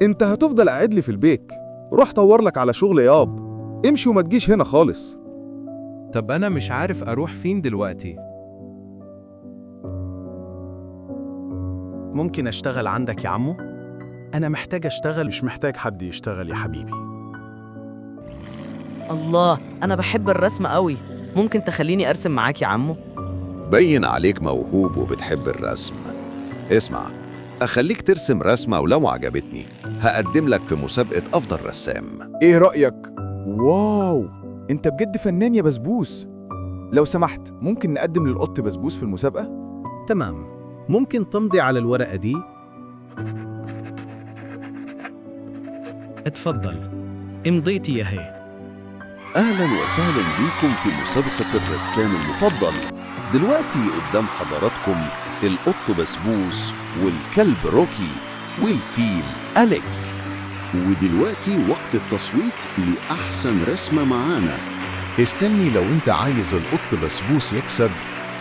انت هتفضل قاعد لي في البيت. روح دور لك على شغل ياب، امشي وما تجيش هنا خالص. طب أنا مش عارف أروح فين دلوقتي. ممكن أشتغل عندك يا عمو؟ أنا محتاج أشتغل. مش محتاج حد يشتغل يا حبيبي. الله، أنا بحب الرسم قوي. ممكن تخليني أرسم معاك يا عمو؟ بين عليك موهوب وبتحب الرسم. اسمع، أخليك ترسم رسمة، ولو عجبتني هقدم لك في مسابقة أفضل رسام. ايه رأيك؟ واو، انت بجد فنان يا بسبوس. لو سمحت، ممكن نقدم للقط بسبوس في المسابقة؟ تمام، ممكن تمضي على الورقة دي؟ اتفضل، امضيتي يا هي. أهلا وسهلا بيكم في مسابقة الرسام المفضل. دلوقتي قدام حضراتكم القط بسبوس والكلب روكي والفيل أليكس. ودلوقتي وقت التصويت لأحسن رسمة معانا. استني، لو انت عايز القط بسبوس يكسب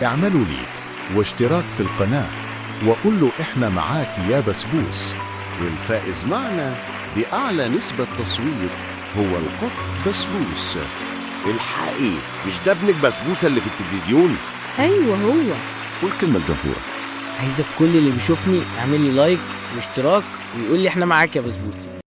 اعملوا ليك واشتراك في القناة وقول له احنا معاك يا بسبوس. والفائز معنا بأعلى نسبة تصويت هو القط بسبوس. الحقي، مش ده ابنك بسبوسة اللي في التلفزيون؟ أيوة هو. والكلمة الجمهورة. عايزك كل اللي بيشوفني يعمل لي لايك واشتراك ويقول لي احنا معاك يا بسبوس.